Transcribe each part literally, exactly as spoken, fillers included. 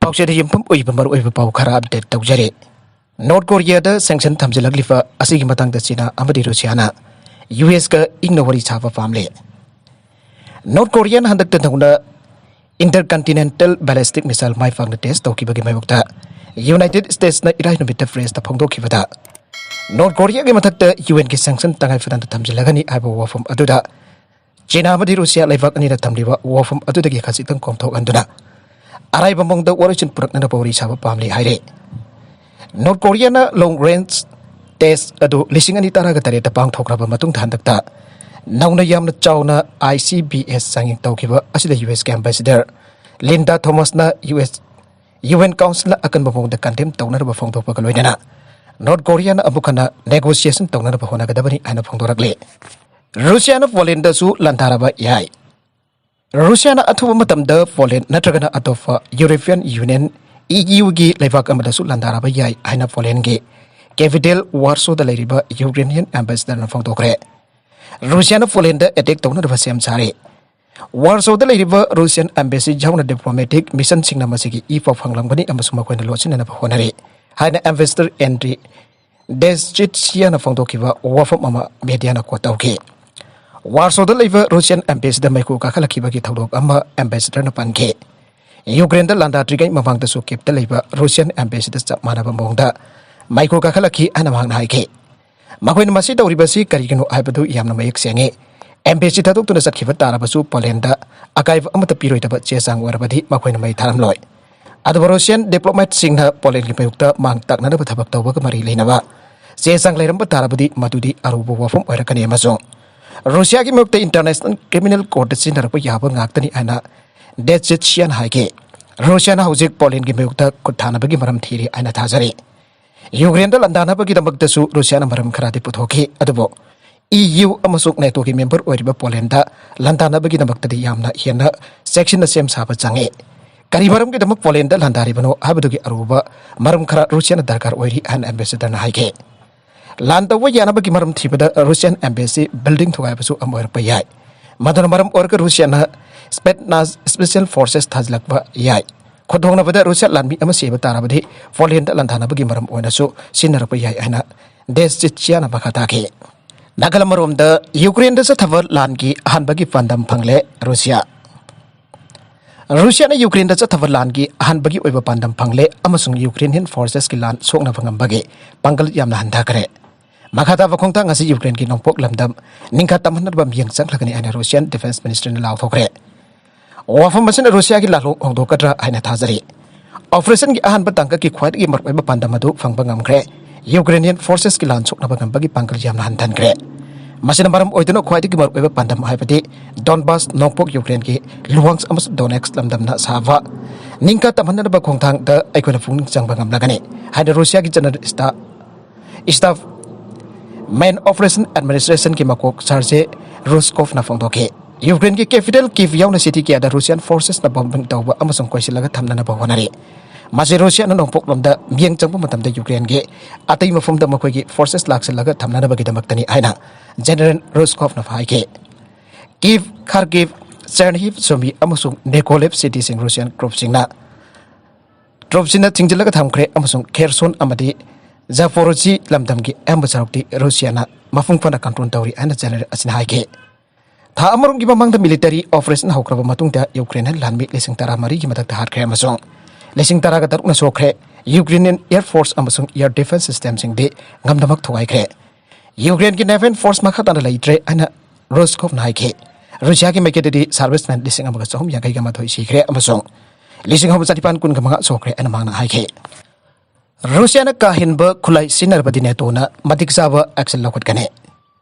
ꯄꯥꯎꯆꯦꯗ ꯌꯨꯝꯐꯝ ꯑꯣꯏꯕ ꯃꯔꯨꯑꯣꯏꯕ ꯄꯥꯎ ꯈꯔ ꯑꯞꯗꯦꯠ ꯇꯧꯖꯔꯤ꯫ ꯅꯣꯔꯠ ꯀꯣꯔꯤꯌꯥꯗ ꯁꯦꯡꯁꯟ ꯊꯝꯖꯤꯜꯂꯛꯂꯤꯕ ꯑꯁꯤꯒꯤ ꯃꯇꯥꯡꯗ ꯆꯤꯅꯥ ꯑꯃꯗꯤ ꯔꯨꯁꯤꯌꯥꯅ ꯌꯨ ꯑꯦꯁꯀ ꯏꯪꯅ ꯋꯥꯔꯤ ꯁꯥꯕ ꯄꯥꯝꯂꯦ꯫ ꯅꯣꯔꯠ ꯀꯣꯔꯤꯌꯥꯅ ꯍꯟꯗꯛꯇ ꯅꯧꯅ ꯏꯟꯇꯔꯀꯟꯇꯤꯅꯦꯟꯇꯦꯜ ꯕꯦꯂꯤꯁꯇꯤꯛ ꯃꯤꯁꯥꯏꯜ ꯃꯥꯏ ꯄꯥꯛꯅ ꯇꯦꯁ ꯇꯧꯈꯤꯕꯒꯤ ꯃꯥꯌꯣꯛꯇ ꯌꯨꯅꯥꯏꯇꯦꯗ ꯁ꯭ꯇꯦꯠꯁꯅ ꯏꯔꯥꯏ ꯅꯨꯃꯤꯠꯇ ꯄ꯭ꯔꯦꯁꯇ ꯐꯣꯡꯗꯣꯛꯈꯤꯕꯗ, ꯅꯣꯔꯠ ꯀꯣꯔꯤꯌꯥꯒꯤ ꯃꯊꯛꯇ ꯌꯨ ꯑꯦꯟꯒꯤ ꯁꯦꯡꯁꯟ ꯇꯉꯥꯏ ꯐꯗꯅ ꯊꯝꯖꯤꯜꯂꯒꯅꯤ ꯍꯥꯏꯕ ꯋꯥꯐꯝ ꯑꯗꯨꯗ ꯆꯤꯅꯥ ꯑꯃꯗꯤ ꯔꯨꯁꯤꯌꯥ ꯂꯩꯕꯥꯛ ꯑꯅꯤꯅ ꯊꯝꯂꯤꯕ ꯋꯥꯐꯝ ꯑꯗꯨꯗꯒꯤ ꯈꯖꯤꯛꯇꯪ ꯀꯣꯝꯊꯣꯛꯍꯟꯗꯨꯅ ꯑꯔꯥꯏꯕ ꯃꯑꯣꯡꯗ ꯋꯥꯔꯣꯏꯁꯤꯟ ꯄꯨꯔꯛꯅꯅꯕ ꯋꯥꯔꯤ ꯁꯥꯕ ꯄꯥꯝꯂꯤ ꯍꯥꯏꯔꯦ꯫ ꯅꯣꯔꯠ ꯀꯣꯔꯤꯌꯥꯅ ꯂꯣꯡ ꯔꯦꯟꯖ ꯇꯦꯁ ꯑꯗꯨ ꯂꯤꯁꯤꯡ ꯑꯅꯤ ꯇꯔꯥꯒ ꯇꯔꯦꯠꯇ ꯄꯥꯡꯊꯣꯛꯈ꯭ꯔꯕ ꯃꯇꯨꯡꯗ ꯍꯟꯗꯛꯇ ꯅꯧꯅ ꯌꯥꯝꯅ ꯆꯥꯎꯅ ꯑꯥꯏ ꯁꯤ ꯕꯤ ꯑꯦꯁ ꯆꯥꯡꯌꯦꯡ ꯇꯧꯈꯤꯕ ꯑꯁꯤꯗ ꯌꯨ ꯑꯦꯁꯀꯤ ꯑꯦꯝꯕꯦꯁꯦꯗꯔ ꯂꯤꯟꯗꯥ ꯊꯣꯃꯁꯅ ꯌꯨ ꯑꯦꯁ ꯌꯨ ꯑꯦꯟ ꯀꯥꯎꯟꯁꯤꯜꯅ ꯑꯀꯟꯕ ꯃꯑꯣꯡꯗ ꯀꯟꯗꯦꯝ ꯇꯧꯅꯅꯕ ꯐꯣꯡꯗꯣꯛꯄꯒ ꯂꯣꯏꯅꯅ ꯅꯣꯔꯠ ꯀꯣꯔꯤꯌꯥꯅ ꯑꯃꯨꯛ ꯍꯟꯅ ꯅꯦꯒꯣꯁꯤꯌꯦꯁꯟ ꯇꯧꯅꯅꯕ ꯍꯣꯠꯅꯒꯗꯕꯅꯤ ꯍꯥꯏꯅ ꯐꯣꯡꯗꯣꯔꯛꯂꯤ꯫ ꯔꯨꯁꯤꯌꯥꯅ ꯄꯣꯂꯦꯟꯗꯁꯨ ꯂꯥꯟꯗꯥꯔꯕ ꯌꯥꯏ꯫ ꯔꯨꯁꯤꯌꯥꯅ ꯑꯊꯨꯕ ꯃꯇꯝꯗ ꯄꯣꯂꯦꯟ ꯅꯠꯇ꯭ꯔꯒꯅ ꯑꯇꯣꯞꯄ ꯌꯨꯔꯣꯄꯤꯌꯟ ꯌꯨꯅꯤꯌꯟ, ꯏ ꯌꯨꯒꯤ ꯂꯩꯕꯥꯛ ꯑꯃꯗꯁꯨ ꯂꯥꯟꯗꯥꯔꯕ ꯌꯥꯏ ꯍꯥꯏꯅ ꯄꯣꯂꯦꯟꯒꯤ ꯀꯦꯄꯤꯇꯦꯜ ꯋꯥꯔꯁꯣꯗ ꯂꯩꯔꯤꯕ ꯌꯨꯀ꯭ꯔꯦꯅꯤꯌꯟ ꯑꯦꯝꯕꯦꯁꯦꯗꯔꯅ ꯐꯣꯡꯗꯣꯛꯈ꯭ꯔꯦ꯫ ꯔꯨꯁꯤꯌꯥꯅ ꯄꯣꯂꯦꯟꯗ ꯑꯦꯇꯦꯛ ꯇꯧꯅꯅꯕ ꯁꯦꯝ ꯁꯥꯔꯦ꯫ ꯋꯥꯔꯁꯣꯗ ꯂꯩꯔꯤꯕ ꯔꯨꯁꯤꯌꯟ ꯑꯦꯝꯕꯦꯁꯤ ꯌꯥꯎꯅ ꯗꯤꯄ꯭ꯂꯣꯃꯦꯇꯤꯛ ꯃꯤꯁꯟꯁꯤꯡꯅ ꯃꯁꯤꯒꯤ ꯏ ꯄꯥꯎ ꯐꯪꯂꯝꯒꯅꯤ ꯑꯃꯁꯨꯡ ꯃꯈꯣꯏꯅ ꯂꯣꯠꯁꯤꯟꯅꯅꯕ ꯍꯣꯠꯅꯔꯤ ꯍꯥꯏꯅ ꯑꯦꯝꯕꯦꯁꯦꯗꯔ ꯑꯦꯟꯗ꯭ꯔꯤ ꯗꯦꯁꯆꯤꯠꯁꯤꯌꯥꯅ ꯐꯣꯡꯗꯣꯛꯈꯤꯕ ꯋꯥꯐꯝ ꯑꯃ ꯃꯦꯗꯤꯌꯥꯅ ꯀꯣꯠ ꯇꯧꯈꯤ꯫ ꯋꯥꯔꯁꯣꯗ ꯂꯩꯕ ꯔꯨꯁꯤꯌꯟ ꯑꯦꯝꯕꯦꯁꯤꯗ ꯃꯩꯈꯨ ꯀꯥꯈꯠꯂꯛꯈꯤꯕꯒꯤ ꯊꯧꯗꯣꯛ ꯑꯃ ꯑꯦꯝꯕꯦꯁꯦꯗꯔꯅ ꯄꯟꯈꯤ꯫ ꯌꯨꯀ꯭ꯔꯦꯟꯗ ꯂꯥꯟꯗꯥꯗ꯭ꯔꯤꯉꯩ ꯃꯃꯥꯡꯗꯁꯨ ꯀꯤꯞꯇ ꯂꯩꯕ ꯔꯨꯁꯤꯌꯟ ꯑꯦꯝꯕꯦꯁꯤꯗ ꯆꯞ ꯃꯥꯟꯅꯕ ꯃꯑꯣꯡꯗ ꯃꯩꯈꯨ ꯀꯥꯈꯠꯂꯛꯈꯤ ꯍꯥꯏꯅ ꯃꯍꯥꯛꯅ ꯍꯥꯏꯈꯤ꯫ ꯃꯈꯣꯏꯅ ꯃꯁꯤ ꯇꯧꯔꯤꯕꯁꯤ ꯀꯔꯤꯒꯤꯅꯣ ꯍꯥꯏꯕꯗꯨ ꯌꯥꯝꯅ ꯃꯌꯦꯛ ꯁꯦꯡꯉꯤ꯫ ꯑꯦꯝꯕꯦꯁꯤ ꯊꯥꯗꯣꯛꯇꯨꯅ ꯆꯠꯈꯤꯕ ꯇꯥꯔꯕꯁꯨ ꯄꯣꯂꯦꯟꯗ ꯑꯀꯥꯏꯕ ꯑꯃꯠꯇ ꯄꯤꯔꯣꯏꯗꯕ ꯆꯦ ꯆꯥꯡ ꯑꯣꯏꯔꯕꯗꯤ ꯃꯈꯣꯏꯅ ꯃꯩ ꯊꯥꯔꯝꯂꯣꯏ꯫ ꯑꯗꯨꯕꯨ ꯔꯨꯁꯤꯌꯟ ꯗꯤꯄ꯭ꯂꯣꯃꯦꯠꯁꯤꯡꯅ ꯄꯣꯂꯦꯟꯒꯤ ꯃꯥꯌꯣꯛꯇ ꯃꯥꯡ ꯇꯥꯛꯅꯅꯕ ꯊꯕꯛ ꯇꯧꯕꯒ ꯃꯔꯤ ꯂꯩꯅꯕ ꯆꯦ ꯆꯥꯡ ꯂꯩꯔꯝꯕ ꯇꯥꯔꯕꯗꯤ ꯃꯗꯨꯗꯤ ꯑꯔꯨꯕ ꯋꯥꯐꯝ ꯑꯣꯏꯔꯛꯀꯅꯤ ꯑꯃꯁꯨꯡ ꯔꯨꯁꯤꯌꯥꯒꯤ ꯃꯥꯌꯣꯛꯇ ꯏꯟꯇꯔꯅꯦꯁꯅꯦꯜ ꯀ꯭ꯔꯤꯃꯤꯅꯦꯜ ꯀꯣꯔꯠꯇ ꯁꯤꯖꯤꯟꯅꯔꯛꯄ ꯌꯥꯕ ꯉꯥꯛꯇꯅꯤ ꯍꯥꯏꯅ ꯗꯦꯁꯆꯤꯠꯁꯤꯌꯥꯅ ꯍꯥꯏꯈꯤ꯫ ꯔꯨꯁꯤꯌꯥꯅ ꯍꯧꯖꯤꯛ ꯄꯣꯂꯦꯟꯒꯤ ꯃꯥꯌꯣꯛꯇ ꯈꯨꯠ ꯊꯥꯅꯕꯒꯤ ꯃꯔꯝ ꯊꯤꯔꯤ ꯍꯥꯏꯅ ꯊꯥꯖꯔꯤ꯫ ꯌꯨꯀ꯭ꯔꯦꯟꯗ ꯂꯥꯟꯗꯥꯅꯕꯒꯤꯗꯃꯛꯇꯁꯨ ꯔꯨꯁꯤꯌꯥꯅ ꯃꯔꯝ ꯈꯔꯗꯤ ꯄꯨꯊꯣꯛꯈꯤ, ꯑꯗꯨꯕꯨ ꯏ ꯌꯨ ꯑꯃꯁꯨꯡ ꯅꯦꯇꯣꯒꯤ ꯃꯦꯝꯕꯔ ꯑꯣꯏꯔꯤꯕ ꯄꯣꯂꯦꯟꯗ ꯂꯥꯟꯗꯥꯅꯕꯒꯤꯗꯃꯛꯇꯗꯤ ꯌꯥꯝꯅ ꯍꯦꯟꯅ ꯆꯦꯛꯁꯤꯟꯅ ꯁꯦꯝ ꯁꯥꯕ ꯆꯪꯉꯤ꯫ ꯀꯔꯤ ꯃꯔꯝꯒꯤꯗꯃꯛ ꯄꯣꯂꯦꯟꯗ ꯂꯥꯟꯗꯥꯔꯤꯕꯅꯣ ꯍꯥꯏꯕꯗꯨꯒꯤ ꯑꯔꯨꯕ ꯃꯔꯝ ꯈꯔ ꯔꯨꯁꯤꯌꯥꯅ ꯗꯔꯀꯥꯔ ꯑꯣꯏꯔꯤ ꯍꯥꯏꯅ ꯑꯦꯝꯕꯦꯁꯦꯗꯔꯅ ꯍꯥꯏꯈꯤ꯫ ꯂꯥꯟ ꯇꯧꯕ ꯌꯥꯅꯕꯒꯤ ꯃꯔꯝ ꯊꯤꯕꯗ ꯔꯨꯁꯤꯌꯥꯟ ꯑꯦꯝꯕꯦꯁꯤ ꯕꯤꯜꯗꯤꯡ ꯊꯨꯒꯥꯏꯕꯁꯨ ꯑꯃ ꯑꯣꯏꯔꯛꯄ ꯌꯥꯏ꯫ ꯃꯗꯨꯅ ꯃꯔꯝ ꯑꯣꯏꯔꯒ ꯔꯨꯁꯤꯌꯥꯅ ꯁ꯭ꯄꯦꯠꯅꯥꯖ ꯁ꯭ꯄꯦꯁꯤꯌꯦꯜ ꯐꯣꯔꯁꯦꯁ ꯊꯥꯖꯤꯜꯂꯛꯄ ꯌꯥꯏ꯫ ꯈꯨꯗꯣꯡꯅꯕꯗ ꯔꯨꯁꯤꯌꯥ ꯂꯥꯟꯃꯤ ꯑꯃ ꯁꯤꯕ ꯇꯥꯔꯕꯗꯤ ꯄꯣꯂꯦꯟꯗ ꯂꯥꯟꯊꯥꯅꯕꯒꯤ ꯃꯔꯝ ꯑꯣꯏꯅꯁꯨ ꯁꯤꯖꯤꯟꯅꯔꯛꯄ ꯌꯥꯏ ꯍꯥꯏꯅ ꯗꯦꯁ ꯆꯤꯠꯁꯤꯌꯥꯅ ꯃꯈꯥ ꯇꯥꯈꯤ꯫ ꯅꯥꯒꯥꯂꯝ ꯑꯃꯔꯣꯝꯗ ꯌꯨꯀ꯭ꯔꯦꯟꯗ ꯆꯠꯊꯕ ꯂꯥꯟꯒꯤ ꯑꯍꯥꯟꯕꯒꯤ ꯄꯥꯟꯗꯝ ꯐꯪꯂꯦ ꯔꯨꯁꯤꯌꯥ꯫ ꯔꯨꯁꯤꯌꯥꯅ ꯌꯨꯀ꯭ꯔꯦꯟꯗ ꯆꯠꯊꯕ ꯂꯥꯟꯒꯤ ꯑꯍꯥꯟꯕꯒꯤ ꯑꯣꯏꯕ ꯄꯥꯟꯗꯝ ꯐꯪꯂꯦ ꯑꯃꯁꯨꯡ ꯌꯨꯀ꯭ꯔꯦꯅꯤꯌꯟ ꯐꯣꯔꯁꯦꯁꯀꯤ ꯂꯥꯟ ꯁꯣꯛꯅꯕ ꯉꯝꯕꯒꯤ ꯄꯥꯡꯒꯜ ꯌꯥꯝꯅ ꯍꯟꯊꯈ꯭ꯔꯦ꯫ ꯃꯈꯥ ꯇꯥꯕ ꯈꯣꯡꯊꯥꯡ ꯑꯁꯤ ꯌꯨꯀ꯭ꯔꯦꯟꯒꯤ ꯅꯣꯡꯄꯣꯛ ꯂꯝꯗꯝ ꯅꯤꯡꯈꯥ ꯇꯝꯍꯟꯅꯕ ꯃꯤꯠꯌꯦꯡ ꯆꯪꯂꯒꯅꯤ ꯍꯥꯏꯅ ꯔꯨꯁꯤꯌꯥꯟ ꯗꯤꯐꯦꯟꯁ ꯃꯤꯅꯤꯁꯇ꯭ꯔꯤꯅ ꯂꯥꯎꯊꯣꯛꯈ꯭ꯔꯦ꯫ ꯋꯥꯐꯝ ꯑꯁꯤꯅ ꯔꯨꯁꯤꯌꯥꯒꯤ ꯂꯥꯜꯂꯣꯡ ꯍꯣꯡꯗꯣꯛꯀꯗ꯭ꯔꯥ ꯍꯥꯏꯅ ꯊꯥꯖꯔꯤ꯫ ꯑꯣꯄꯔꯦꯁꯟꯒꯤ ꯑꯍꯥꯟꯕ ꯇꯥꯡꯀꯛꯀꯤ ꯈ꯭ꯋꯥꯏꯗꯒꯤ ꯃꯔꯨꯑꯣꯏꯕ ꯄꯥꯟꯗꯝ ꯑꯗꯨ ꯐꯪꯕ ꯉꯝꯈ꯭ꯔꯦ꯫ ꯌꯨꯀ꯭ꯔꯦꯅꯤꯌꯟ ꯐꯣꯔꯁꯦꯁꯀꯤ ꯂꯥꯟ ꯁꯣꯛꯅꯕ ꯉꯝꯕꯒꯤ ꯄꯥꯡꯒꯜ ꯌꯥꯝꯅ ꯍꯟꯊꯍꯟꯈ꯭ꯔꯦ꯫ ꯃꯁꯤꯅ ꯃꯔꯝ ꯑꯣꯏꯗꯨꯅ ꯈ꯭ꯋꯥꯏꯗꯒꯤ ꯃꯔꯨꯑꯣꯏꯕ ꯄꯥꯟꯗꯝ ꯍꯥꯏꯕꯗꯤ ꯗꯣꯟꯕꯥꯁ ꯅꯣꯡꯄꯣꯛ ꯌꯨꯀ꯭ꯔꯦꯟꯒꯤ ꯂꯨꯍꯥꯟꯁ ꯑꯃꯁꯨꯡ ꯗꯣꯅꯦꯠꯁ ꯂꯝꯗꯝꯅ ꯁꯥꯕ ꯅꯤꯡꯈꯥ ꯇꯝꯍꯟꯅꯕ ꯈꯣꯡꯊꯥꯡꯗ ꯑꯩꯈꯣꯏꯅ ꯄꯨꯛꯅꯤꯡ ꯆꯪꯕ ꯉꯝꯂꯒꯅꯤ ꯍꯥꯏꯅ ꯔꯨꯁꯤꯌꯥꯒꯤ ꯖꯦꯅꯔꯦꯜ ꯏꯁꯇꯥ ꯏꯁꯇꯥꯐ ꯃꯦꯟ ꯑꯣꯄꯔꯦꯁꯟ ꯑꯦꯗꯃꯤꯅꯤꯁꯇ꯭ꯔꯦꯁꯟꯒꯤ ꯃꯀꯣꯛ ꯁꯥꯔꯖꯦ ꯔꯨꯁꯀꯣꯐꯅ ꯐꯣꯡꯗꯣꯛꯈꯤ꯫ ꯌꯨꯀ꯭ꯔꯦꯟꯒꯤ ꯀꯦꯄꯤꯇꯦꯜ ꯀꯤꯚ ꯌꯥꯎꯅ ꯁꯤꯇꯤ ꯀꯌꯥꯗ ꯔꯨꯁꯤꯌꯥꯟ ꯐꯣꯔꯁꯦꯁꯅ ꯕꯣꯝꯕꯤꯡ ꯇꯧꯕ ꯑꯃꯁꯨꯡ ꯀꯣꯏꯁꯤꯜꯂꯒ ꯊꯝꯅꯅꯕ ꯍꯣꯠꯅꯔꯤ꯫ ꯃꯁꯤ ꯔꯨꯁꯤꯌꯥꯅ ꯅꯣꯡꯄꯣꯛꯂꯣꯝꯗ ꯃꯤꯠꯌꯦꯡ ꯆꯪꯕ ꯃꯇꯝꯗ ꯌꯨꯀ꯭ꯔꯦꯟꯒꯤ ꯑꯇꯩ ꯃꯐꯝꯗ ꯃꯈꯣꯏꯒꯤ ꯐꯣꯔꯁꯦꯁ ꯂꯥꯛꯁꯤꯜꯂꯒ ꯊꯝꯅꯅꯕꯒꯤꯗꯃꯛꯇꯅꯤ ꯍꯥꯏꯅ ꯖꯦꯅꯔꯦꯜ ꯔꯨꯁꯀꯣꯐꯅ ꯍꯥꯏꯈꯤ꯫ ꯀꯤꯚ, ꯈꯥꯔꯀꯤꯚ, ꯆꯦꯔꯅꯤꯍꯤꯚ, ꯁꯨꯃꯤ ꯑꯃꯁꯨꯡ ꯅꯤꯀꯣꯂꯦꯚ ꯁꯤꯇꯤꯁꯤꯡ ꯔꯨꯁꯤꯌꯥꯟ ꯇ꯭ꯔꯨꯞꯁꯤꯡꯅ ꯇ꯭ꯔꯨꯞꯁꯤꯡꯅ ꯊꯤꯡꯖꯤꯜꯂꯒ ꯊꯝꯈ꯭ꯔꯦ ꯑꯃꯁꯨꯡ ꯈꯦꯔꯁꯣꯟ ꯑꯃꯗꯤ ꯖꯥꯄꯣꯔꯣꯖꯤ ꯂꯝꯗꯝꯒꯤ ꯑꯌꯥꯝꯕ ꯁꯔꯨꯛꯇꯤ ꯔꯨꯁꯤꯌꯥꯅ ꯃꯄꯨꯡ ꯐꯥꯅ ꯀꯟꯇ꯭ꯔꯣꯜ ꯇꯧꯔꯤ ꯍꯥꯏꯅ ꯖꯦꯅꯔꯦꯜ ꯑꯁꯤꯅ ꯍꯥꯏꯈꯤ꯫ ꯊꯥ ꯑꯃꯔꯣꯝꯒꯤ ꯃꯃꯥꯡꯗ ꯃꯤꯂꯤꯇꯔꯤ ꯑꯣꯄꯔꯦꯁꯟ ꯍꯧꯈ꯭ꯔꯕ ꯃꯇꯨꯡꯗ ꯌꯨꯀ꯭ꯔꯦꯟꯅ ꯂꯥꯟꯃꯤ ꯂꯤꯁꯤꯡ ꯇꯔꯥꯃꯔꯤꯒꯤ ꯃꯊꯛꯇ ꯍꯥꯠꯈ꯭ꯔꯦ ꯑꯃꯁꯨꯡ ꯂꯤꯁꯤꯡ ꯇꯔꯥꯒ ꯇꯔꯨꯛꯅ ꯁꯣꯛꯈ꯭ꯔꯦ꯫ ꯌꯨꯀ꯭ꯔꯦꯅꯤꯌꯟ ꯑꯦꯌꯔ ꯐꯣꯔꯁ ꯑꯃꯁꯨꯡ ꯑꯦꯌꯔ ꯗꯤꯐꯦꯟꯁ ꯁꯤꯁꯇꯦꯝꯁꯤꯡꯗꯤ ꯉꯝꯗꯃꯛ ꯊꯨꯒꯥꯏꯈ꯭ꯔꯦ꯫ ꯌꯨꯀ꯭ꯔꯦꯟꯒꯤ ꯅꯦꯚꯦꯜ ꯐꯣꯔꯁ ꯃꯈꯥ ꯇꯥꯅ ꯂꯩꯇ꯭ꯔꯦ ꯍꯥꯏꯅ ꯔꯨꯁꯀꯣꯐꯅ ꯍꯥꯏꯈꯤ꯫ ꯔꯨꯁꯤꯌꯥꯒꯤ ꯃꯥꯏꯀꯩꯗꯗꯤ ꯁꯥꯔꯚꯤꯁꯃꯦꯟ ꯂꯤꯁꯤꯡ ꯑꯃꯒ ꯆꯍꯨꯝ ꯌꯥꯡꯈꯩꯒ ꯃꯥꯊꯣꯏ ꯁꯤꯈ꯭ꯔꯦ ꯑꯃꯁꯨꯡ ꯂꯤꯁꯤꯡ ꯑꯍꯨꯝ ꯆꯅꯤꯄꯥꯟ ꯀꯨꯟꯒ ꯃꯉꯥ ꯁꯣꯛꯈ꯭ꯔꯦ ꯍꯥꯏꯅ ꯃꯍꯥꯛꯅ ꯍꯥꯏꯈꯤ꯫ ꯔꯨꯁꯤꯌꯥꯅ ꯀꯥ ꯍꯦꯟꯕ ꯈꯨꯠꯂꯥꯏ ꯁꯤꯖꯤꯟꯅꯔꯕꯗꯤ ꯅꯦꯇꯣꯅ ꯃꯇꯤꯛ ꯆꯥꯕ ꯑꯦꯛꯁꯟ ꯂꯧꯈꯠꯀꯅꯤ꯫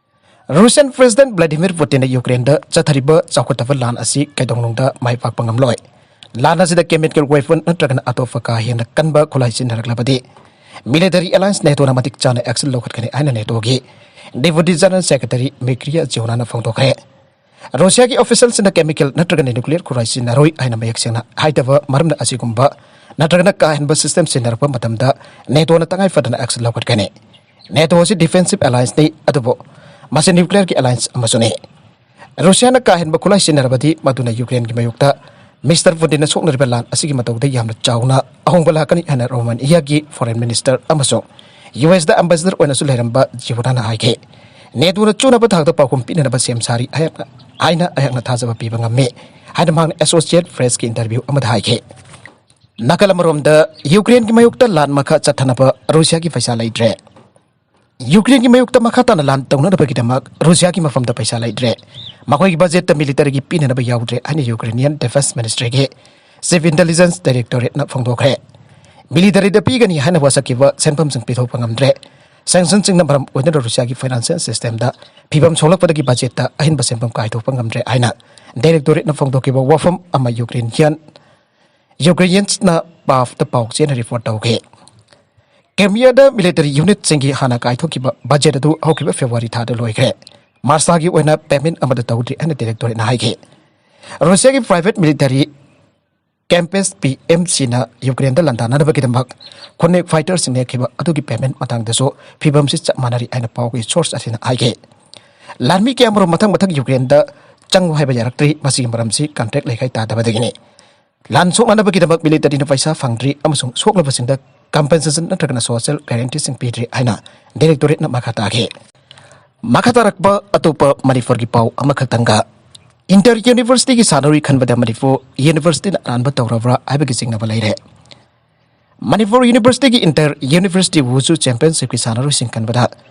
ꯔꯨꯁꯤꯌꯟ ꯄ꯭ꯔꯦꯁꯤꯗꯦꯟꯠ ꯚ꯭ꯂꯥꯗꯤꯃꯤꯔ ꯄꯨꯇꯤꯟꯅ ꯌꯨꯀ꯭ꯔꯦꯟꯗ ꯆꯠꯊꯔꯤꯕ ꯆꯥꯎꯈꯠꯇꯕ ꯂꯥꯟ ꯑꯁꯤ ꯀꯩꯗꯧꯅꯨꯡꯗ ꯃꯥꯏ ꯄꯥꯛꯄ ꯉꯝꯂꯣꯏ꯫ ꯂꯥꯟ ꯑꯁꯤꯗ ꯀꯦꯃꯤꯀꯦꯜ ꯋꯦꯄꯟ ꯅꯠꯇ꯭ꯔꯒꯅ ꯑꯇꯣꯞꯄ ꯀꯥ ꯍꯦꯟꯅ ꯀꯟꯕ ꯈꯨꯠꯂꯥꯏ ꯁꯤꯖꯤꯟꯅꯔꯛꯂꯕꯗꯤ ꯃꯤꯂꯤꯇꯔꯤ ꯑꯦꯂꯥꯌꯟꯁ ꯅꯦꯇꯣꯅ ꯃꯇꯤꯛ ꯆꯥꯅ ꯑꯦꯛꯁꯟ ꯂꯧꯈꯠꯀꯅꯤ ꯍꯥꯏꯅ ꯅꯦꯇꯣꯒꯤ ꯗꯦꯄꯨꯇꯤ ꯖꯦꯅꯔꯦꯜ ꯁꯦꯀ꯭ꯔꯦꯇꯔꯤ ꯃꯤꯀ꯭ꯔꯤꯌꯥ ꯖꯤꯌꯣꯅꯥꯅ ꯐꯣꯡꯗꯣꯛꯈ꯭ꯔꯦ꯫ ꯔꯨꯁꯤꯌꯥꯒꯤ ꯑꯣꯐꯤꯁꯤꯌꯦꯜꯁꯤꯡꯅ ꯀꯦꯃꯤꯀꯦꯜ ꯅꯠꯇ꯭ꯔꯒꯅ ꯅ꯭ꯌꯨꯀ꯭ꯂꯤꯌꯔ ꯈꯨꯠꯂꯥꯏ ꯁꯤꯖꯤꯟꯅꯔꯣꯏ ꯍꯥꯏꯅ ꯃꯌꯦꯛ ꯁꯦꯡꯅ ꯍꯥꯏꯗꯕ ꯃꯔꯝꯅ ꯑꯁꯤꯒꯨꯝꯕ ꯅꯠꯇ꯭ꯔꯒꯅ ꯀꯥ ꯍꯦꯟꯕ ꯁꯤꯁꯇꯦꯝ ꯁꯤꯖꯤꯟꯅꯔꯛꯄ ꯃꯇꯝꯗ ꯅꯦꯇꯣꯅ ꯇꯉꯥꯏ ꯐꯗꯅ ꯑꯦꯛꯁꯟ ꯂꯧꯈꯠꯀꯅꯤ꯫ ꯅꯦꯇꯣ ꯑꯁꯤ ꯗꯤꯐꯦꯟꯁꯤꯞ ꯑꯦꯂꯥꯌꯟꯁꯅꯤ, ꯑꯗꯨꯕꯨ ꯃꯁꯤ ꯅ꯭ꯌꯨꯀ꯭ꯂꯤꯌꯔꯒꯤ ꯑꯦꯂꯥꯌꯟꯁ ꯑꯃꯁꯨꯅꯤ꯫ ꯔꯨꯁꯤꯌꯥꯅ ꯀꯥ ꯍꯦꯟꯕ ꯈꯨꯠꯂꯥꯏ ꯁꯤꯖꯤꯟꯅꯔꯕꯗꯤ ꯃꯗꯨꯅ ꯌꯨꯀ꯭ꯔꯦꯟꯒꯤ ꯃꯥꯌꯣꯛꯇ ꯃꯤꯁꯇꯔ ꯄꯨꯇꯤꯟꯅ ꯁꯣꯛꯅꯔꯤꯕ ꯂꯥꯟ ꯑꯁꯤꯒꯤ ꯃꯇꯧꯗ ꯌꯥꯝꯅ ꯆꯥꯎꯅ ꯑꯍꯣꯡꯕ ꯂꯥꯛꯀꯅꯤ ꯍꯥꯏꯅ ꯔꯣꯃꯥꯅꯤꯌꯥꯒꯤ ꯐꯣꯔꯦꯟ ꯃꯤꯅꯤꯁꯇꯔ ꯑꯃꯁꯨꯡ ꯌꯨ ꯑꯦꯁꯇ ꯑꯦꯝꯕꯦꯁꯦꯗꯔ ꯑꯣꯏꯅꯁꯨ ꯂꯩꯔꯝꯕ ꯖꯤꯕꯨꯔꯥꯅ ꯍꯥꯏꯈꯤ꯫ ꯅꯦꯇꯣꯅ ꯆꯨꯅꯕ ꯊꯥꯛꯇ ꯄꯥꯎꯈꯨꯝ ꯄꯤꯅꯅꯕ ꯁꯦꯝ ꯁꯥꯔꯤ ꯍꯥꯏꯅ ꯑꯩꯍꯥꯛꯅ ꯊꯥꯖꯕ ꯄꯤꯕ ꯉꯝꯃꯤ ꯍꯥꯏꯅ ꯃꯍꯥꯛꯅ ꯑꯦꯁꯣꯁꯤꯌꯦꯠ ꯄ꯭ꯔꯦꯁꯀꯤ ꯏꯟꯇꯔꯚ꯭ꯌꯨ ꯑꯃꯗ ꯍꯥꯏꯈꯤ꯫ ꯅꯥꯀꯜ ꯑꯃꯔꯣꯝꯗ ꯌꯨꯀ꯭ꯔꯦꯟꯒꯤ ꯃꯥꯌꯣꯛꯇ ꯂꯥꯟ ꯃꯈꯥ ꯆꯠꯊꯅꯕ ꯔꯨꯁꯤꯌꯥꯒꯤ ꯄꯩꯁꯥ ꯂꯩꯇ꯭ꯔꯦ꯫ ꯌꯨꯀ꯭ꯔꯦꯟꯒꯤ ꯃꯥꯌꯣꯛꯇ ꯃꯈꯥ ꯇꯥꯅ ꯂꯥꯟ ꯇꯧꯅꯅꯕꯒꯤꯗꯃꯛ ꯔꯨꯁꯤꯌꯥꯒꯤ ꯃꯐꯝꯗ ꯄꯩꯁꯥ ꯂꯩꯇ꯭ꯔꯦ꯫ ꯃꯈꯣꯏꯒꯤ ꯕꯖꯦꯠꯇ ꯃꯤꯂꯤꯇꯔꯤꯒꯤ ꯄꯤꯅꯅꯕ ꯌꯥꯎꯗ꯭ꯔꯦ ꯍꯥꯏꯅ ꯌꯨꯀ꯭ꯔꯦꯅꯤꯌꯟ ꯗꯤꯐꯦꯟꯁ ꯃꯤꯅꯤꯁꯇ꯭ꯔꯤꯒꯤ ꯆꯤꯐ ꯏꯟꯇꯦꯂꯤꯖꯦꯟꯁ ꯗꯥꯏꯔꯦꯛꯇꯣꯔꯦꯠꯅ ꯐꯣꯡꯗꯣꯛꯈ꯭ꯔꯦ꯫ ꯃꯤꯂꯤꯇꯔꯤꯗ ꯄꯤꯒꯅꯤ ꯍꯥꯏꯅ ꯋꯥꯁꯛꯈꯤꯕ ꯁꯦꯟꯐꯝꯁꯤꯡ ꯄꯤꯊꯣꯛꯄ ꯉꯝꯗ꯭ꯔꯦ꯫ ꯁꯦꯡꯁꯟꯁꯤꯡꯅ ꯃꯔꯝ ꯑꯣꯏꯗꯨꯅ ꯔꯨꯁꯤꯌꯥꯒꯤ ꯐꯥꯏꯅꯥꯟꯁꯤꯌꯦꯜ ꯁꯤꯁꯇꯦꯝꯗ ꯐꯤꯕꯝ ꯁꯣꯛꯂꯛꯄꯗꯒꯤ ꯕꯖꯦꯠꯇ ꯑꯍꯦꯟꯕ ꯁꯦꯟꯐꯝ ꯀꯥꯏꯊꯣꯛꯄ ꯉꯝꯗ꯭ꯔꯦ ꯍꯥꯏꯅ ꯗꯥꯏꯔꯦꯛꯇꯣꯔꯦꯠꯅ ꯐꯣꯡꯗꯣꯛꯈꯤꯕ ꯋꯥꯐꯝ ꯑꯃ ꯌꯨꯀ꯭ꯔꯦꯅꯤꯌꯟ ꯌꯨꯀ꯭ꯔꯦꯅꯤꯌꯟꯁꯅ ꯄꯥꯐꯇ ꯄꯥꯎ ꯆꯦꯅ ꯔꯤꯄꯣꯔꯠ ꯇꯧꯈꯤ꯫ ꯀ꯭ꯔꯤꯃꯤꯌꯥꯗ ꯃꯤꯂꯤꯇꯔꯤ ꯌꯨꯅꯤꯠꯁꯤꯡꯒꯤ ꯍꯥꯟꯅ ꯀꯥꯏꯊꯣꯛꯈꯤꯕ ꯕꯖꯦꯠ ꯑꯗꯨ ꯍꯧꯈꯤꯕ ꯐꯦꯕ꯭ꯔꯨꯋꯥꯔꯤ ꯊꯥꯗ ꯂꯣꯏꯈ꯭ꯔꯦ꯫ ꯃꯥꯔꯁ ꯊꯥꯒꯤ ꯑꯣꯏꯅ ꯄꯦꯃꯦꯟ ꯑꯃꯠꯇ ꯇꯧꯗ꯭ꯔꯤ ꯍꯥꯏꯅ ꯗꯥꯏꯔꯦꯛꯇꯣꯔꯦꯠꯅ ꯍꯥꯏꯈꯤ꯫ ꯔꯨꯁꯤꯌꯥꯒꯤ ꯄ꯭ꯔꯥꯏꯚꯦꯠ ꯃꯤꯂꯤꯇꯔꯤ ꯀꯦꯝꯄꯦꯁ ꯄꯤ ꯑꯦꯝ ꯁꯤꯅ ꯌꯨꯀ꯭ꯔꯦꯟꯗ ꯂꯥꯟꯗꯥꯅꯅꯕꯒꯤꯗꯃꯛ ꯈꯨꯠꯅꯦꯛ ꯐꯥꯏꯇꯔꯁꯤꯡ ꯅꯦꯛꯈꯤꯕ ꯑꯗꯨꯒꯤ ꯄꯦꯃꯦꯟ ꯃꯇꯥꯡꯗꯁꯨ ꯐꯤꯕꯝꯁꯤ ꯆꯞ ꯃꯥꯟꯅꯔꯤ ꯍꯥꯏꯅ ꯄꯥꯎꯒꯤ ꯁꯣꯔꯁ ꯑꯁꯤꯅ ꯍꯥꯏꯈꯤ꯫ ꯂꯥꯟꯃꯤ ꯀꯌꯥꯃꯔꯨꯝ ꯃꯊꯪ ꯃꯊꯪ ꯌꯨꯀ꯭ꯔꯦꯟꯗ ꯆꯪꯉꯨ ꯍꯥꯏꯕ ꯌꯥꯔꯛꯇ꯭ꯔꯤ꯫ ꯃꯁꯤꯒꯤ ꯃꯔꯝꯁꯤ ꯀꯟꯇ꯭ꯔꯦꯛ ꯂꯩꯈꯥꯏ ꯇꯥꯗꯕꯗꯒꯤꯅꯤ꯫ ꯂꯥꯟ ꯁꯣꯛꯅꯅꯕꯒꯤꯗꯃꯛ ꯃꯤꯂꯤꯇꯔꯤꯅ ꯄꯩꯁꯥ ꯐꯪꯗ꯭ꯔꯤ ꯑꯃꯁꯨꯡ ꯁꯣꯛꯂꯕꯁꯤꯡꯗ ꯀꯝꯄꯦꯟꯁꯦꯁꯟ ꯅꯠꯇ꯭ꯔꯒꯅ ꯁꯣꯁꯤꯌꯦꯜ ꯒꯥꯔꯦꯟꯇꯤꯁꯤꯡ ꯄꯤꯗ꯭ꯔꯤ ꯍꯥꯏꯅ ꯗꯥꯏꯔꯦꯛꯇꯣꯔꯦꯠꯅ ꯃꯈꯥ ꯇꯥꯈꯤ꯫ ꯃꯈꯥ ꯇꯥꯔꯛꯄ ꯑꯇꯣꯞꯄ ꯃꯅꯤꯄꯨꯔꯒꯤ ꯄꯥꯎ ꯑꯃꯈꯛꯇꯪꯒ, ꯏꯟꯇꯔ ꯌꯨꯅꯤꯚꯔꯁꯤꯇꯤꯒꯤ ꯁꯥꯟꯅꯔꯣꯏ ꯈꯟꯕꯗ ꯃꯅꯤꯄꯨꯔ ꯌꯨꯅꯤꯚꯔꯁꯤꯇꯤꯅ ꯑꯔꯥꯟꯕ ꯇꯧꯔꯕ꯭ꯔꯥ ꯍꯥꯏꯕꯒꯤ ꯆꯤꯡꯅꯕ ꯂꯩꯔꯦ꯫ ꯃꯅꯤꯄꯨꯔ ꯌꯨꯅꯤꯚꯔꯁꯤꯇꯤꯒꯤ ꯏꯟꯇꯔ ꯌꯨꯅꯤꯚꯔꯁꯤꯇꯤ ꯋꯨꯁꯨ ꯆꯦꯝꯄꯤꯌꯟꯁꯤꯞꯀꯤ ꯁꯥꯟꯅꯔꯣꯏꯁꯤꯡ ꯈꯟꯕꯗ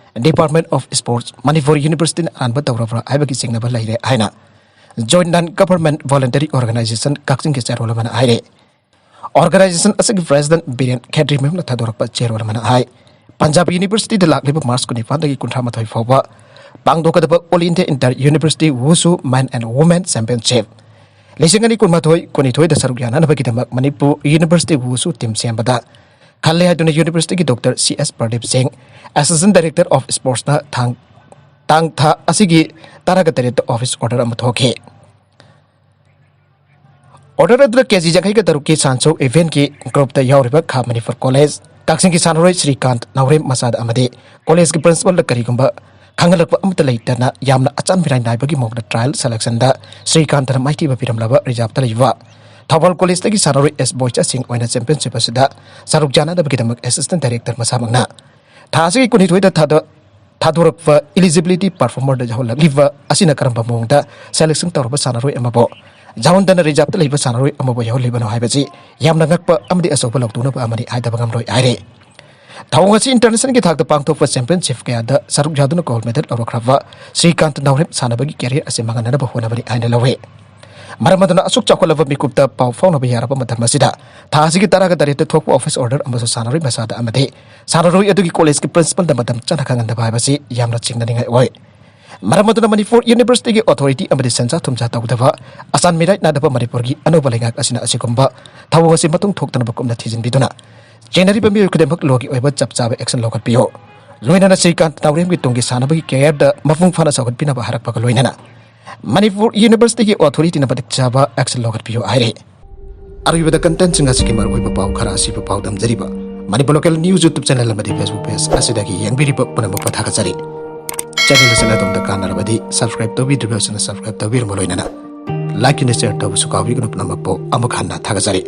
ꯗꯤꯄꯥꯔꯠꯃꯦꯟ ꯑꯣꯐ ꯁ꯭ꯄꯣꯔꯠꯁ ꯃꯅꯤꯄꯨꯔ ꯌꯨꯅꯤꯚꯔꯁꯤꯇꯤꯅ ꯑꯔꯥꯟꯕ ꯇꯧꯔꯕ꯭ꯔꯥ ꯍꯥꯏꯕꯒꯤ ꯆꯤꯡꯅꯕ ꯂꯩꯔꯦ ꯍꯥꯏꯅ ꯖꯣꯏꯟ ꯅꯟ ꯒꯚꯔꯟꯃꯦꯟꯠ ꯚꯣꯂꯟꯇꯔꯤ ꯑꯣꯔꯒꯅꯥꯏꯖꯦꯁꯟ ꯀꯛꯆꯤꯡꯒꯤ ꯆꯦꯔꯣꯜ ꯑꯃꯅ ꯍꯥꯏꯔꯦ꯫ ꯑꯣꯔꯒꯅꯥꯏꯖꯦꯁꯟ ꯑꯁꯤꯒꯤ ꯄ꯭ꯔꯦꯁꯤꯗꯦꯟꯠ ꯕꯤꯔꯦꯟ ꯈꯦꯇ꯭ꯔꯤꯃꯌꯨꯝꯅ ꯊꯥꯗꯣꯔꯛꯄ ꯆꯦꯔꯣꯜ ꯑꯃꯅ ꯍꯥꯏ, ꯄꯟꯖꯥꯕ ꯌꯨꯅꯤꯚꯔꯁꯤꯇꯤꯗ ꯂꯥꯛꯂꯤꯕ ꯃꯥꯔꯆ ꯀꯨꯟꯅꯤꯄꯥꯟꯗꯒꯤ ꯀꯨꯟꯊ꯭ꯔꯥ ꯃꯥꯊꯣꯏ ꯐꯥꯎꯕ ꯄꯥꯡꯊꯣꯛꯀꯗꯕ all India inter university wushu men and women championship ꯂꯤꯁꯤꯡ ꯑꯅꯤ ꯀꯨꯟꯃꯥꯊꯣꯏ ꯀꯨꯟꯅꯤꯊꯣꯏꯗ ꯁꯔꯨꯛ ꯌꯥꯅꯅꯕꯒꯤꯗꯃꯛ ꯃꯅꯤꯄꯨꯔ ꯌꯨꯅꯤꯚꯔꯁꯤꯇꯤ ꯋꯨꯁꯨ ꯇꯤꯝ ꯁꯦꯝꯕꯗ ꯈꯜꯂꯦ ꯍꯥꯏꯗꯨꯅ ꯌꯨꯅꯤꯚꯔꯁꯤꯇꯤꯒꯤ ꯗꯣꯛꯇꯔ ꯁꯤ ꯑꯦꯁ ꯄ꯭ꯔꯗꯤꯞ ꯁꯤꯡ, ꯑꯦꯁꯤꯁꯇꯦꯟꯠ ꯗꯥꯏꯔꯦꯛꯇꯔ ꯑꯣꯐ ꯁ꯭ꯄꯣꯔꯠꯁꯅ ꯊꯥꯡ, ꯇꯥꯡ ꯊꯥ ꯑꯁꯤꯒꯤ ꯇꯔꯥꯒ ꯇꯔꯦꯠꯇ ꯑꯣꯐꯤꯁ ꯑꯣꯔꯗꯔ ꯑꯃ ꯊꯣꯛꯈꯤ꯫ ꯑꯣꯔꯗꯔ ꯑꯗꯨꯗ ꯀꯦ ꯖꯤ ꯌꯥꯡꯈꯩꯒ ꯇꯔꯨꯛꯀꯤ ꯁꯥꯟꯁꯧ ꯏꯚꯦꯟꯠꯀꯤ ꯒ꯭ꯔꯨꯞꯇ ꯌꯥꯎꯔꯤꯕ ꯈꯥ ꯃꯅꯤꯄꯨꯔ ꯀꯣꯂꯦꯖ, ꯀꯛꯆꯤꯡꯒꯤ ꯁꯥꯟꯅꯔꯣꯏ ꯁ꯭ꯔꯤꯀꯥꯟꯠ ꯅꯥꯎꯔꯦꯝ ꯃꯆꯥꯗ ꯑꯃꯗꯤ ꯀꯣꯂꯦꯖꯀꯤ ꯄ꯭ꯔꯤꯟꯁꯤꯄꯥꯜꯗ ꯀꯔꯤꯒꯨꯝꯕ ꯈꯪꯍꯜꯂꯛꯄ ꯑꯃꯠꯇ ꯂꯩꯇꯅ ꯌꯥꯝꯅ ꯑꯆꯥꯟ ꯃꯤꯔꯥꯏ ꯅꯥꯏꯕꯒꯤ ꯃꯑꯣꯡꯗ ꯇ꯭ꯔꯥꯌꯦꯜ ꯁꯦꯂꯦꯛꯁꯟꯗ ꯁ꯭ꯔꯤꯀꯥꯟꯇꯅ ꯃꯥꯏꯊꯤꯕ ꯄꯤꯔꯝꯂꯕ ꯔꯤꯖꯥꯕꯇ ꯂꯩꯕ ꯊꯧꯕꯥꯜ ꯀꯣꯂꯦꯖꯇꯒꯤ ꯁꯥꯟꯅꯔꯣꯏ ꯑꯦꯁ ꯕꯣꯏꯆꯥꯁꯤꯡ ꯑꯣꯏꯅ ꯆꯦꯝꯄꯤꯌꯟꯁꯤꯞ ꯑꯁꯤꯗ ꯁꯔꯨꯛ ꯌꯥꯅꯅꯕꯒꯤꯗꯃꯛ ꯑꯦꯁꯤꯁꯇꯦꯟ ꯗꯥꯏꯔꯦꯛꯇꯔ ꯃꯁꯥꯃꯛꯅ ꯊꯥ ꯑꯁꯤꯒꯤ ꯀꯨꯟꯅꯤꯊꯣꯏꯗ ꯊꯥꯗ ꯊꯥꯗꯣꯔꯛꯄ ꯏꯂꯤꯖꯤꯕꯤꯂꯤꯇꯤ ꯄꯔꯐꯣꯔꯃꯔꯗ ꯌꯥꯎꯍꯜꯂꯛꯂꯤꯕ ꯑꯁꯤꯅ ꯀꯔꯝꯕ ꯃꯑꯣꯡꯗ ꯁꯦꯂꯦꯛꯁꯟ ꯇꯧꯔꯕ ꯁꯥꯟꯅꯔꯣꯏ ꯑꯃꯕꯨ ꯖꯥꯎꯟꯗꯅ ꯔꯤꯖꯥꯞꯇ ꯂꯩꯕ ꯁꯥꯟꯅꯔꯣꯏ ꯑꯃꯕꯨ ꯌꯥꯎꯍꯜꯂꯤꯕꯅꯣ ꯍꯥꯏꯕꯁꯤ ꯌꯥꯝꯅ ꯉꯛꯄ ꯑꯃꯗꯤ ꯑꯆꯧꯕ ꯂꯥꯎꯊꯣꯛꯅꯕ ꯑꯃꯅꯤ ꯍꯥꯏꯗꯕ ꯉꯝꯂꯣꯏ ꯍꯥꯏꯔꯤ꯫ ꯊꯧꯑꯣꯡ ꯑꯁꯤ ꯏꯟꯇꯔꯅꯦꯁꯅꯦꯜꯒꯤ ꯊꯥꯛꯇ ꯄꯥꯡꯊꯣꯛꯄ ꯆꯦꯝꯄꯤꯌꯟꯁꯤꯞ ꯀꯌꯥꯗ ꯁꯔꯨꯛ ꯌꯥꯗꯨꯅ ꯒꯣꯜ ꯃꯦꯗꯜ ꯂꯧꯔꯛꯈ꯭ꯔꯕ ꯁ꯭ꯔꯤꯀꯥꯟꯇ ꯅꯥꯎꯔꯦꯝ ꯁꯥꯟꯅꯕꯒꯤ ꯀꯦꯔꯤꯌꯔ ꯑꯁꯤ ꯃꯥꯡꯍꯟꯅꯅꯕ ꯍꯣꯠꯅꯕꯅꯤ ꯍꯥꯏꯅ ꯂꯧꯏ꯫ ꯃꯔꯝ ꯑꯗꯨꯅ ꯑꯁꯨꯛ ꯆꯥꯎꯈꯠꯂꯕ ꯃꯤꯀꯨꯞꯇ ꯄꯥꯎ ꯐꯥꯎꯅꯕ ꯌꯥꯔꯕ ꯃꯇꯝ ꯑꯁꯤꯗ ꯊꯥ ꯑꯁꯤꯒꯤ ꯇꯔꯥꯒ ꯇꯔꯦꯠꯇ ꯊꯣꯛꯄ ꯑꯣꯐꯤꯁ ꯑꯣꯔꯗꯔ ꯑꯃꯁꯨ ꯁꯥꯟꯅꯔꯣꯏ ꯃꯁꯥꯗ ꯑꯃꯗꯤ ꯁꯥꯟꯅꯔꯣꯏ ꯑꯗꯨꯒꯤ ꯀꯣꯂꯦꯖꯀꯤ ꯄ꯭ꯔꯤꯟꯁꯤꯄꯜꯗ ꯃꯇꯝ ꯆꯥꯅ ꯈꯪꯍꯟꯗꯕ ꯍꯥꯏꯕꯁꯤ ꯌꯥꯝꯅ ꯆꯤꯡꯅꯅꯤꯡꯉꯥꯏ ꯑꯣꯏ꯫ ꯃꯔꯝ ꯑꯗꯨꯅ ꯃꯅꯤꯄꯨꯔ ꯌꯨꯅꯤꯚꯔꯁꯤꯇꯤꯒꯤ ꯑꯣꯊꯣꯔꯤꯇꯤ ꯑꯃꯗꯤ ꯁꯦꯟꯖꯥ ꯊꯨꯝꯖꯥ ꯇꯧꯗꯕ, ꯑꯁꯥꯟ ꯃꯤꯔꯥꯏꯠ ꯅꯥꯏꯗꯕ ꯃꯅꯤꯄꯨꯔꯒꯤ ꯑꯅꯧꯕ ꯂꯩꯉꯥꯛ ꯑꯁꯤꯅ ꯑꯁꯤꯒꯨꯝꯕ ꯊꯧꯑꯣꯡ ꯑꯁꯤ ꯃꯇꯨꯡ ꯊꯣꯛꯇꯅꯕ ꯀꯨꯞꯅ ꯊꯤꯖꯤꯟꯕꯤꯗꯨꯅ ꯆꯦꯟꯅꯔꯤꯕ ꯃꯤꯑꯣꯏ ꯈꯨꯗꯤꯡꯃꯛ ꯂꯣꯒꯤ ꯑꯣꯏꯕ ꯆꯞ ꯆꯥꯕ ꯑꯦꯛꯁꯟ ꯂꯧꯈꯠꯄꯤꯌꯨ꯫ ꯂꯣꯏꯅꯅ ꯁ꯭ꯔꯤꯀꯥꯟꯇ ꯅꯥꯎꯔꯦꯝꯒꯤ ꯇꯨꯡꯒꯤ ꯁꯥꯟꯅꯕꯒꯤ ꯀꯦꯔꯤꯌꯔꯗ ꯃꯄꯨꯡ ꯐꯥꯅ ꯆꯥꯎꯈꯠꯄꯤꯅꯕ ꯍꯥꯏꯔꯛꯄꯒ ꯂꯣꯏꯅꯅ ꯃꯅꯤꯄꯨꯔ ꯌꯨꯅꯤꯚꯔꯁꯤꯇꯤꯒꯤ ꯑꯣꯊꯣꯔꯤꯇꯤꯅ ꯃꯇꯤꯛ ꯆꯥꯕ ꯑꯦꯛꯁꯟ ꯂꯧꯈꯠꯄꯤꯌꯨ ꯍꯥꯏꯔꯤ꯫ ꯑꯔꯣꯏꯕꯗ ꯀꯟꯇꯦꯟꯁꯤꯡ ꯑꯁꯤꯒꯤ ꯃꯔꯨꯑꯣꯏꯕ ꯄꯥꯎ ꯈꯔ ꯑꯁꯤꯕꯨ ꯄꯥꯎꯗꯝꯖꯔꯤꯕ Manipur local news YouTube channel ꯑꯃꯗꯤ ꯐꯦꯁꯕꯨꯛ ꯄꯦꯖ ꯑꯁꯤꯗꯒꯤ ꯌꯦꯡꯕꯤꯔꯤꯕ ꯄꯨꯝꯅꯃꯛꯄꯨ ꯊꯥꯒꯠꯆꯔꯤ꯫ ꯆꯦꯅꯦꯜ ꯑꯁꯤꯅ ꯑꯗꯣꯝꯗ ꯀꯥꯟꯅꯔꯕꯗꯤ ꯁꯕꯁꯀ꯭ꯔꯥꯏꯕ ꯇꯧꯕꯤꯗ꯭ꯔꯤꯕꯁꯤꯡꯅ ꯁꯕꯁꯀ꯭ꯔꯥꯏꯕ ꯇꯧꯕꯤꯔꯝꯕ ꯂꯣꯏꯅꯅ ꯂꯥꯏꯛ ꯑꯃꯗꯤ ꯁꯦꯌꯔ ꯇꯧꯕꯁꯨ ꯀꯥꯎꯕꯤꯒꯅꯨ꯫ ꯄꯨꯝꯅꯃꯛꯄꯨ ꯑꯃꯨꯛ ꯍꯟꯅ ꯊꯥꯒꯠꯆꯔꯤ꯫